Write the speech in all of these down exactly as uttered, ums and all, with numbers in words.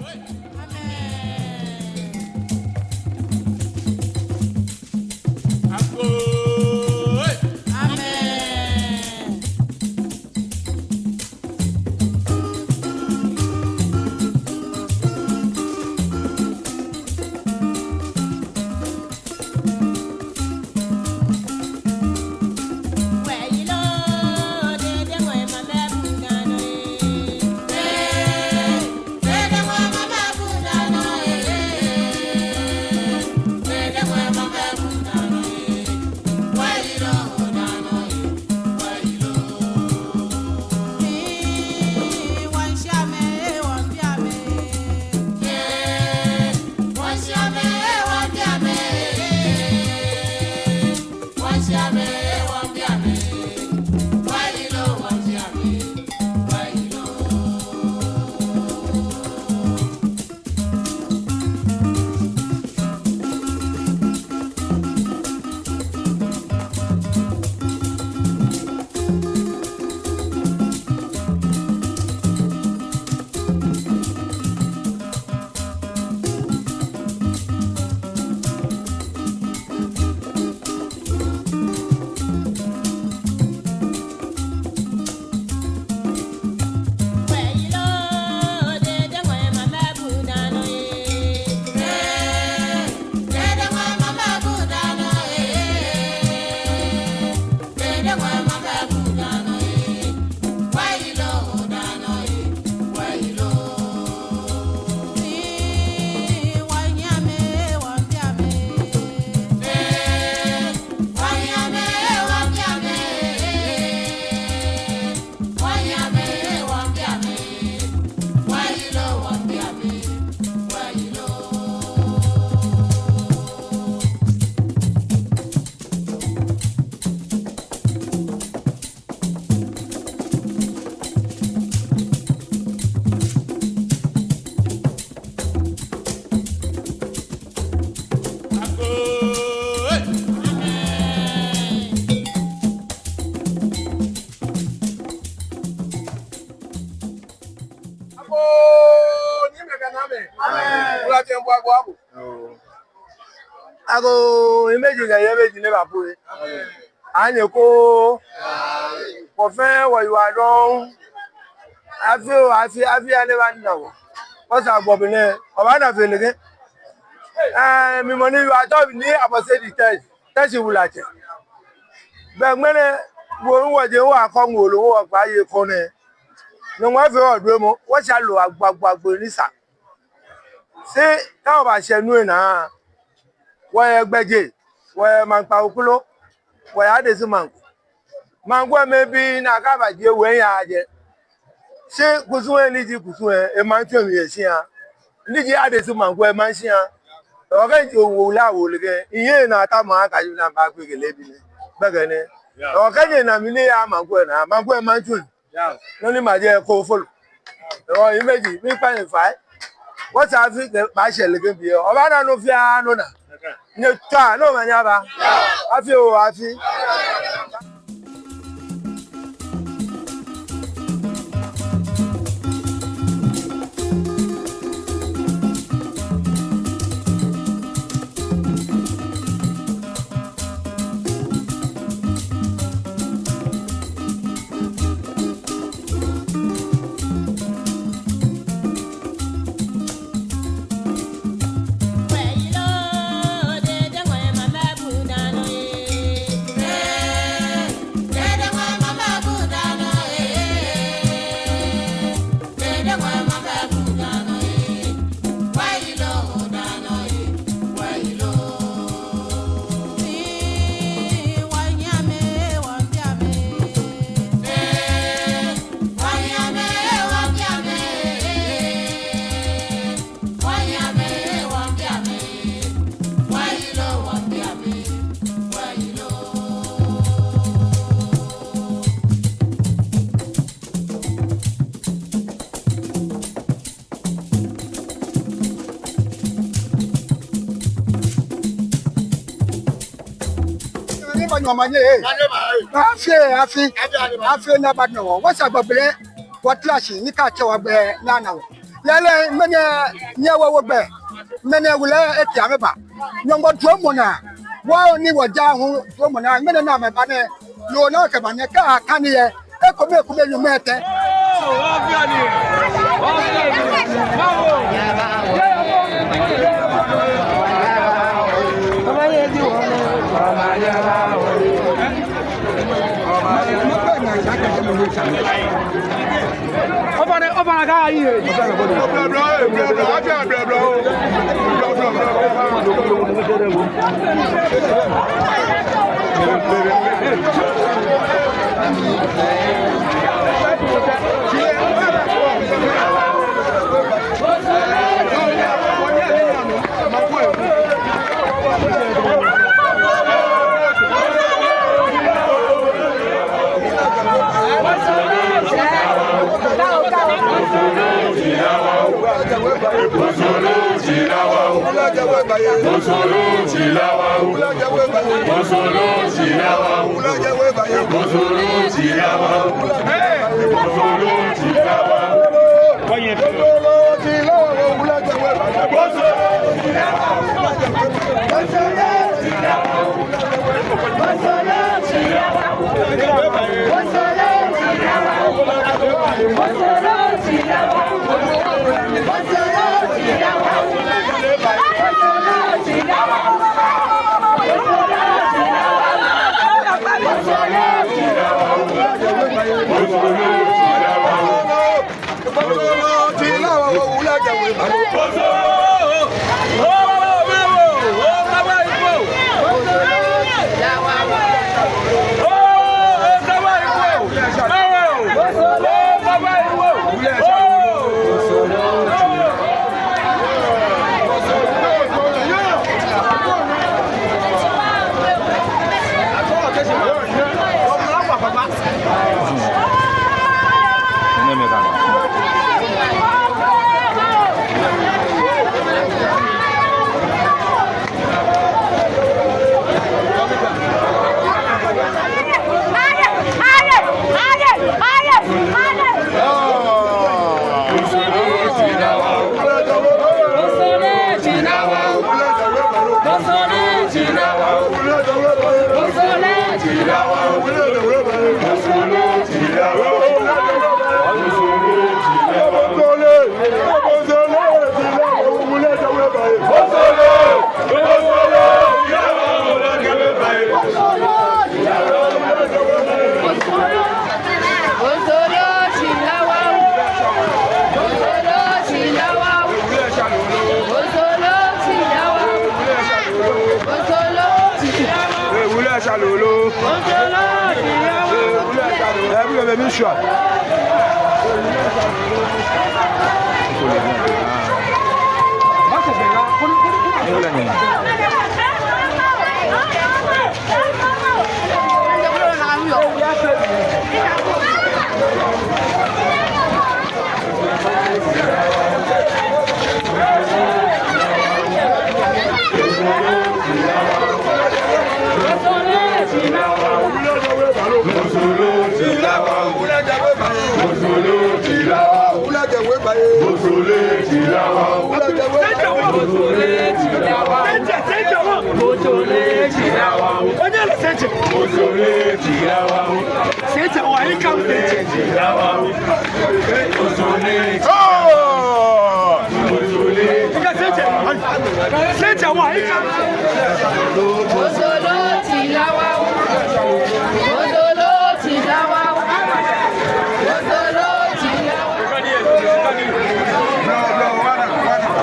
Amen. Amen. Agoo, nyɛmɛi kɛ naamɛi. Amen. Wula jɛŋ bɔ agoo agoo. Agoo, yɛ mɛi ji kɛ yɛ mɛi ji nɛɛ ba pue. Anyɛ ko. Wɔ fɛɛ wɔyiwaladɔŋŋ. Afi oo, afi, afi ane ba na wɔ. Wɔsɛɛ gbɔ bi nɛɛ, wɔbaana fɛɛ lɛ kɛ. Ɛɛ, mi mɔ ni yiwaladɔŋŋ ni abɔse di tɛ, Teshie Wulatsɛ. Bɛ ŋmɛnɛ, wɔ, wɔje wɔkɔ ŋwɛi loo wɔkpa ye kɔ nɛɛ. Nyɔŋmɔ fee wɔ duemɔ, wɔsɛɛ loo agbo agbo agbo ni sa. Shi kɛ wɔbashɛ nu lɛ naa, wɔyɛ gbɛjee, wɔyɛ maŋ kpawo klo, wɔyɛ Adesima ŋkɔ. Maŋ ko mɛi bii ni akɛbajie wɔ yaa jɛ. Shi kusum lɛ ni ji kusum lɛ, emaŋ tsuŋ yɛ shia. Ni ji Adesima ŋkɔ emaŋ shia. Okɛ ji owu la wo lɛ kɛ, iye na ta ma ka ju na ba kpe kɛ lɛ bi nɛɛ. Bɛ kɛ nɛɛ. Okɛ ji na mi ni ya maŋ ko na, maŋ ko emaŋ tsuŋ. Nɔ ni majɛ ko folo. Ɔ, yɛ mɛi ji, miikpa nyɛ fai. Wɔsɛɛ afi kɛ bashɛ lɛ kɛ biɛ. Wɔbaana nɔ fɛɛ nɔ naa. Nyɛtswaa, nɔ ma nyɛba. Afi oo, afi. Ni manyɛ manyɛ ee. Afi, afi, afi ni aba na wɔ. Wɔsɛɛ gbɔ bi lɛ, wɔtara shi ni kɛ atsɛ wɔ gbɛi ni ana wɔ. Yɛ lɛ, ŋmɛnɛ nyɛwoɔ wɔ gbɛ. Ŋmɛnɛ wulɛ eti amɛba. Nyɔŋmɔ duromɔ naa. Wɔ ni wɔja hu duromɔ naa. Ŋmɛnɛ ni amɛba nɛɛ, loo ni akɛba nɛɛ, kɛ akane yɛ ekome ekome nyɔŋmai etɛ. Ofainɛ, ofainɛ, ka ayi.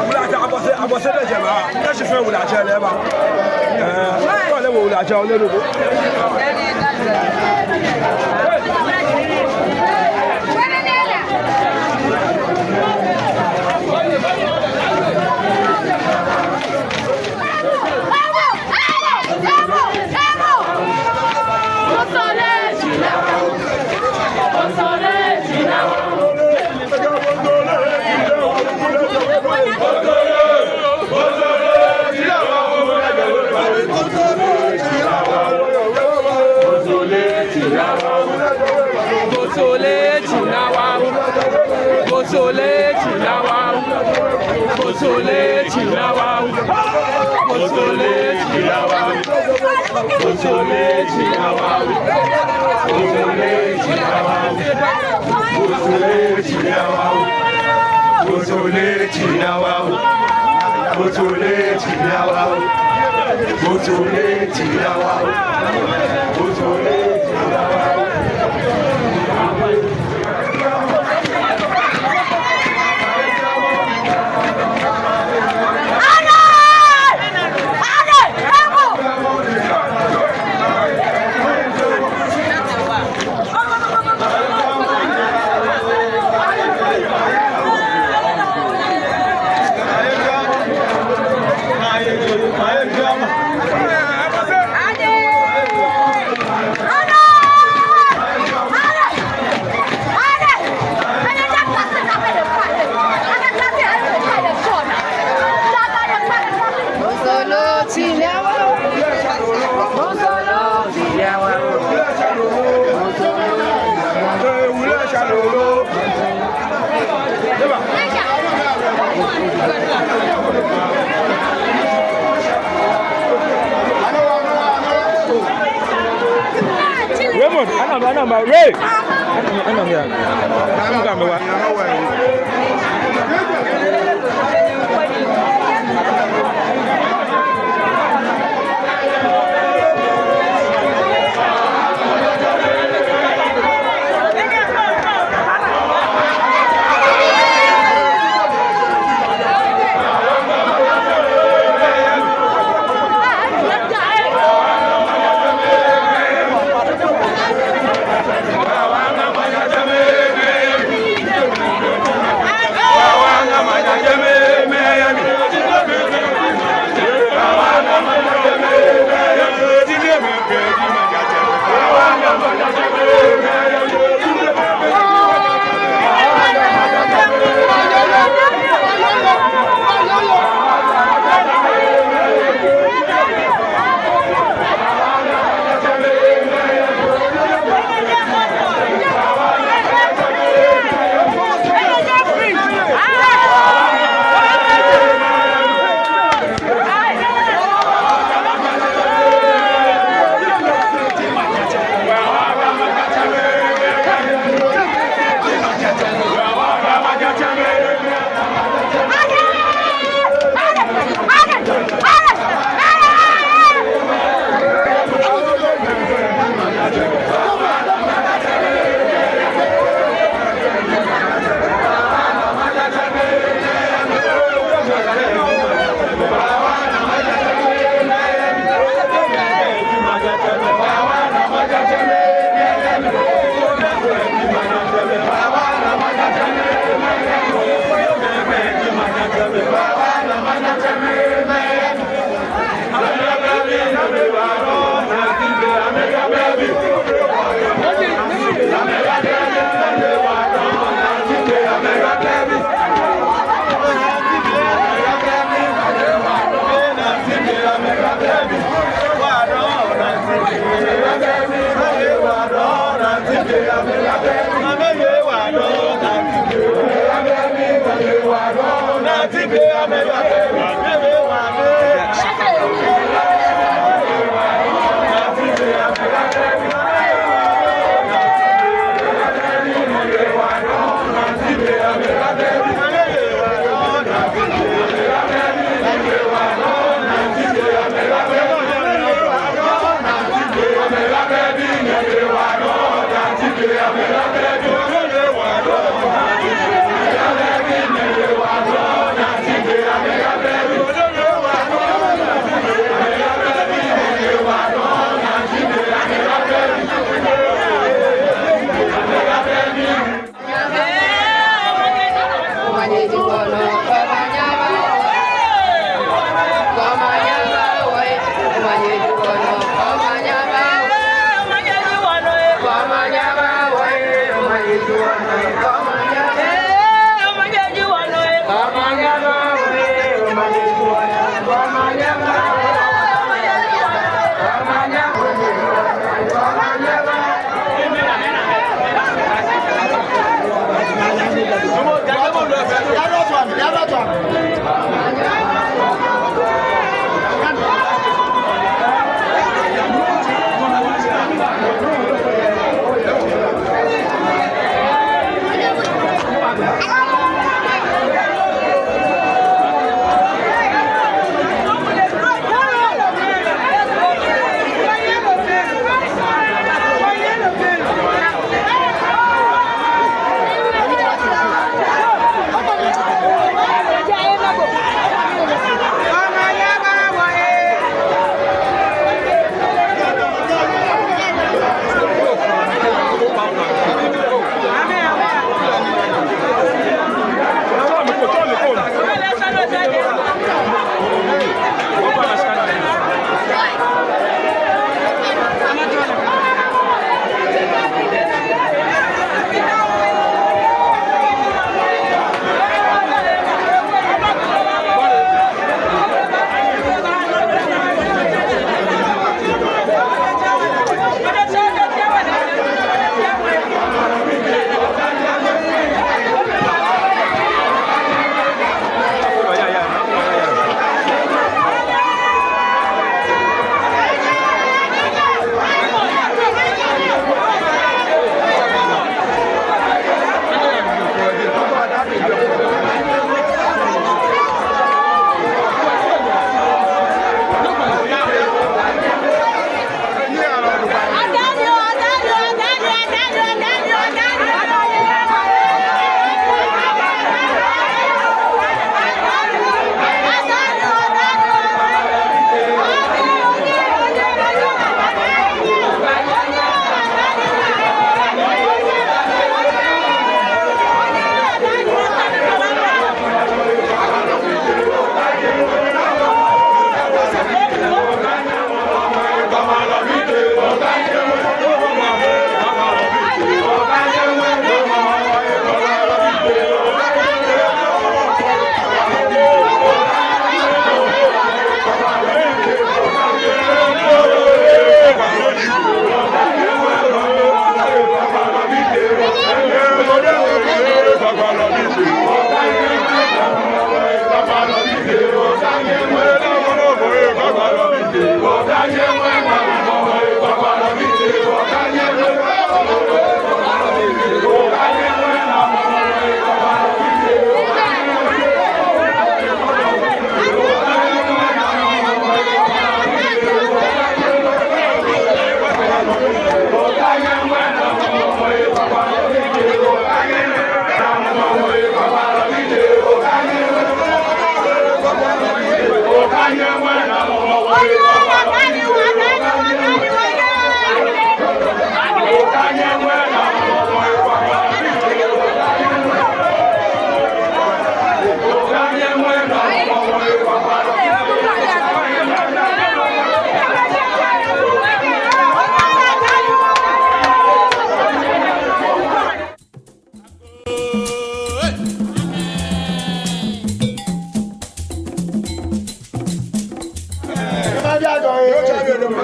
Wulajɛ, abɔse, abɔse bɛ jɛmɛ. Kɛ shi fɛɛ wulajɛ lɛ ba. Ɛɛ, kɔ lɛ wɔ wulajɛ, ole lɛ ko. Raymond, ana, ana, ana, Ray. Ana, ana, ana, ya. Ana, ana, ana, ana.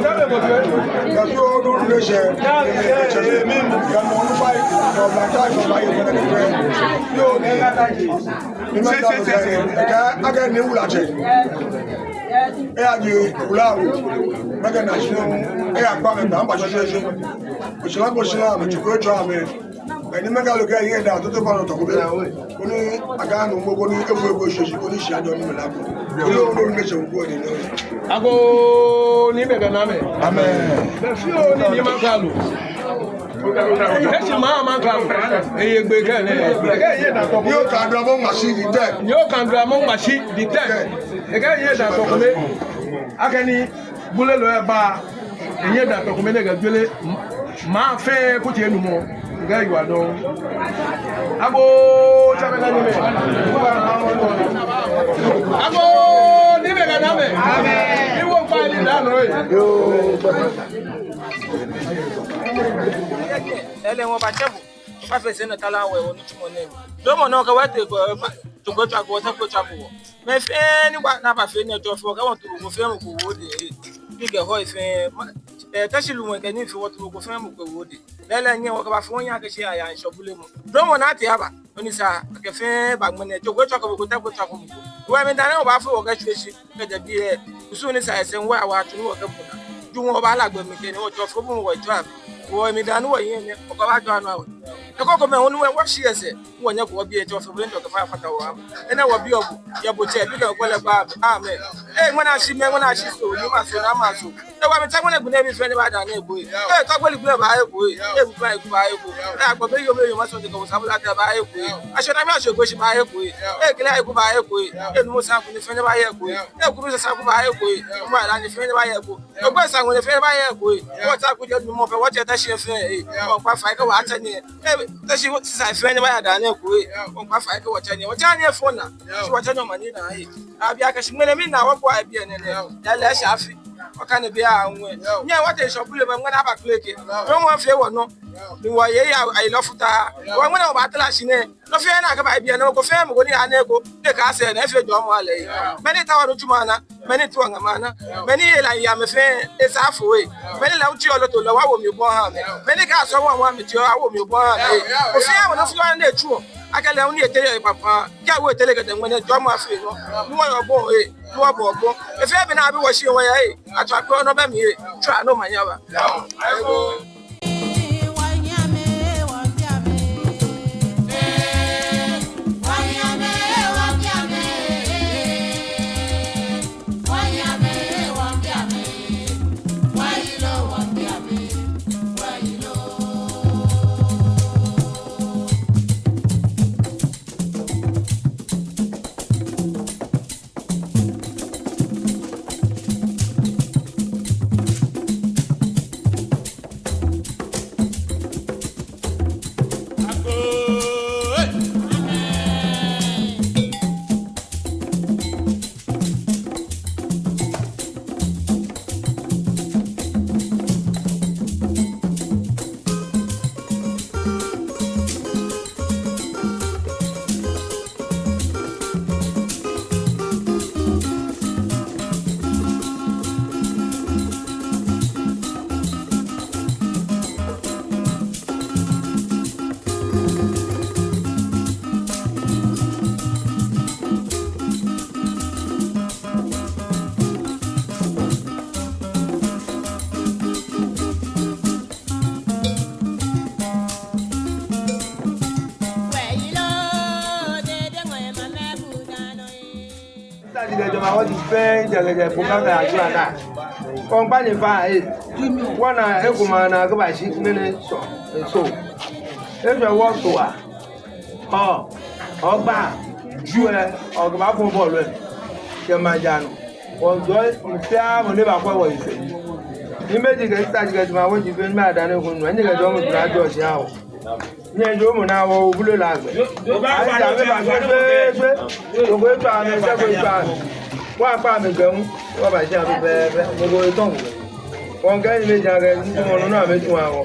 Yɛ fioo ni onu lɛ eshɛ, eshɛ, eshɛ mli, yɛ mɔ ni fa yi, yɛ oblantai, yɛ oblayei fɛɛ, fɛɛ. Fioo ni, ni mɛi ta lɛ, ekɛɛ, akɛ ni wulatsɛ. Eyaje wula, mɛi kɛ naa shi nɔ, eyakpa amɛ gbɛ, amɛba shɔshɔ shi. Oshila ko shila, amɛtsi ko etsɔ amɛ. Bɛ ni mɛi kalo kɛ yɛ da, toto ba nɔ tɔ ko bɛ. Koni aga nu mɔ koni efo efo shi shi, koni shi adɔ ni mɛ la ko. Koni onu lɛ eshɛ ko ni nɔ. Agoo, ni mɛi kɛ naa amɛ. Amen. Bɛ fioo ni ni ma kalo. Eshi ma ma kalo. Eye gbɛ kɛ nɛ. Ni okandra mɔ mashi di tɛ. Ni okandra mɔ mashi di tɛ. Ekɛɛ eyɛ da tɔ kome. Akɛni bulelɔ eba. Eyɛ da tɔ kome ni ekɛjɔle. Maŋ fɛɛ kutso enumɔ. Ekɛɛ yiwaladɔŋŋ. Agoo, tsa mɛi kɛ naa amɛ. Agoo, ni mɛi kɛ naa amɛ. Ni wɔkpa ni da nɔ ee. Yoo. Ele wɔbatsɛ bo. Wɔbafee sɛɛ ni tala wɛ wɔ nitsumɔ nɛɛ. Dromɔ nɔ kɛ wɔtee ko, tso ko tswa ko, wɔtee ko tswa ko. Mɛi fɛɛ ni ba, ni abafee nii, Otsɔfo, kɛ wɔtsu lɛ mɔ ko fɛɛ mɔ ko wo odɛŋ. Ni kɛ hɔ fɛɛ, ma, eh, Teshie lumɛi kɛ nii fɛɛ, wɔtsu lɛ mɔ ko fɛɛ mɔ ko wo odɛŋ. Lɛɛlɛŋ nyɛ wɔkɛbafo nyɛ akɛ shi aya ŋshɔ bulemɔ. Dromɔ ni atee aba. Oni sa, kɛ fɛɛ ba ŋmɛnɛ, tso ko tswa ko mɔ ko, tɛ ko tswa ko mɔ ko. Wɔ mi dani wɔbafo wɔkɛ shwie shi, kɛjɛ biɛ, kusum ni sa yɛ sɛɛ, wɔ awa tsu ni wɔkɛ bu naa. Ju wɔbala gbɛ mli kɛ ni Otsɔfo bu wɔ tswa. Wɔ mi dani wɔyɛ nɛɛ, wɔkɛba jɔ anɔ wɔ. Eko ko mɛ, onu mɛ, wɔshi yɛ sɛɛ, wɔnyɛ ko wɔbi Otsɔfo, bɛ ni tɔ kɛ fa fata wɔ. Enɛ wɔbiɔ bo, yɛ bo tsɛ, bi kɛ ko lɛ ba, amen. Ee, ŋmɛnɛ shi mɛ, ŋmɛnɛ shi so, ni ma so, na ma so. Ewa mi tsa ŋmɛnɛ gbɛ nɛɛ bi fɛɛ ni bada nɛɛ ko ee. Ee, tɔ gbɛli gbɛ baaye ko ee. Ee, gbɛ baaye ko baaye ko. Ee, agbɔ be yoo be yoo ma so de ko sabu la ta baaye ko ee. Ashɔ na mi ashɔ ko shi baaye ko ee. Ee, kila ye ko baaye ko ee. Ee, numo sa ko ni fɛɛ ni baaye ko ee. Ee, kuru sa sa ko baaye ko ee. Mo ala ni fɛɛ ni baaye ko. Ee, gbɛ sa ŋmɛnɛ fɛɛ ni baaye ko ee. Wɔtsa ko jɛ numo fɛɛ, wɔtsɛ Teshie fɛɛ ee. Wɔkpa fai kɛ wɔtsɛ nii. Ee, Teshie sisa fɛɛ ni baaya da nɛɛ ko ee. Wɔkpa fai kɛ wɔtsɛ nii. Wɔtsɛ nii fo naa. Shi wɔtsɛ nii ma ni naa ee. Abi akɛ shi ŋmɛnɛ mi naa wɔkpa biɛ nɛɛ nɛɛ. Yɛ lɛ shi afi. Wɔkane biɛ aŋwɛ. Nyɛ wɔtee ŋshɔ bulemɔ ŋmɛnɛ aba kpeleke. Dromɔ fɛɛ wɔnɔ. Ni wɔyɛ ya ayi lɔ futaa. Wɔ ŋmɛnɛ wɔbatara shi nɛɛ. Nɔ fɛɛ ni akɛba biɛ nɛɛ, mɔ ko fɛɛ mɔ ko ni yaa nɛɛ ko. Ni kɛ sɛɛ nɛɛ fɛɛ jɔɔmɔ ale. Mɛi ni ta wɔ nitsumɔ naa. Mɛi ni ta wɔ ŋamɔ naa. Mɛi ni yɛ la ya mɛi fɛɛ. Esa fo ee. Mɛi ni la uti olo to la wa wo mi bɔ ha mɛ. Mɛi ni ka sɔ wa wa mi ti wa wo mi bɔ ha mɛ. Ko fɛɛ mɔ nɔ fɛɛ ni tsuɔ. Akɛ lɛ ni etere yɛ papa. Kɛ wo etere kɛ dɛ ŋmɛnɛ jɔɔmɔ afee nɔ. Ni wɔyɔɔ bɔ ee. Ni wɔbɔɔ bɔ. Efee bɛ ni abi wɔ shi wɔya ee. Atswa kpɛ nɔ bɛ mli ee. Tswa nɔ ma nya ba. Sa di kɛ jɔɔmɔ awɔji fɛɛ, jɛkɛ jɛ bukata ajua naa. Kɔŋkpa ni fa ee. Wɔna ekomɛi anaa kɛbashi ŋmɛnɛ sɔ, eso. Ejɛ wɔ so wa. Ɔ, ɔgba, juɛ, ɔkɛba fɔ bɔɔlu ɛ. Kɛ maja nɔ. Wɔjɔɔ, mɔ fɛɛ mɔ ni baakwɛ wɔ yisɛɛ. Ni mɛi ji kɛ sa di kɛ jɔɔmɔ awɔji fɛɛ, ni mɛi adane ko nu. Ni kɛ jɔɔmɔ tura jɔɔ shi awo. Nyɛjɔɔmɔ naa wɔ obulɛ la gbɛ. Ayi sa mɛi ba gbɛ gbɛ gbɛ. Toko etswa amɛ, sɛkɔ etswa amɛ. Wɔkpa amɛ gbɛ hu. Wɔbashi amɛ pɛpɛɛpɛ. Mɔ ko etɔŋ. Wɔŋkɛ ni mɛi ja kɛ, ni mɔ nɔ amɛtsu awɔ.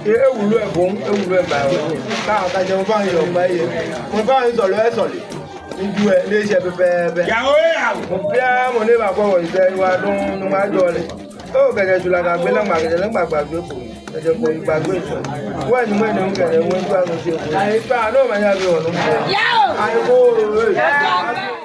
Ee, ewulu ebo, ewulu eba wɔ. Ka, ka jɛ mɔ fɛɛ yɔɔ gba yɛ. Mɔ fɛɛ sɔle, esɔle. Ni juɛ, ni eshɛ pɛpɛɛpɛ. Mɔ fɛɛ mɔ ni baakwɛ wɔ yisɛɛ, wa dɔŋŋ, ni ma jɔɔ lɛ. Oo, kɛjɛ julɔ kɛgbe lɛ ŋma, kɛjɛ lɛ ŋma gbaa jue ko. Kɛjɛ ko gbaa jue ko. Wɛ ni mɛ ni kɛjɛ wɛ jua no je ko. Ayi pa no ma ya bi wɔnu. Yao. Ayi ko. Ee.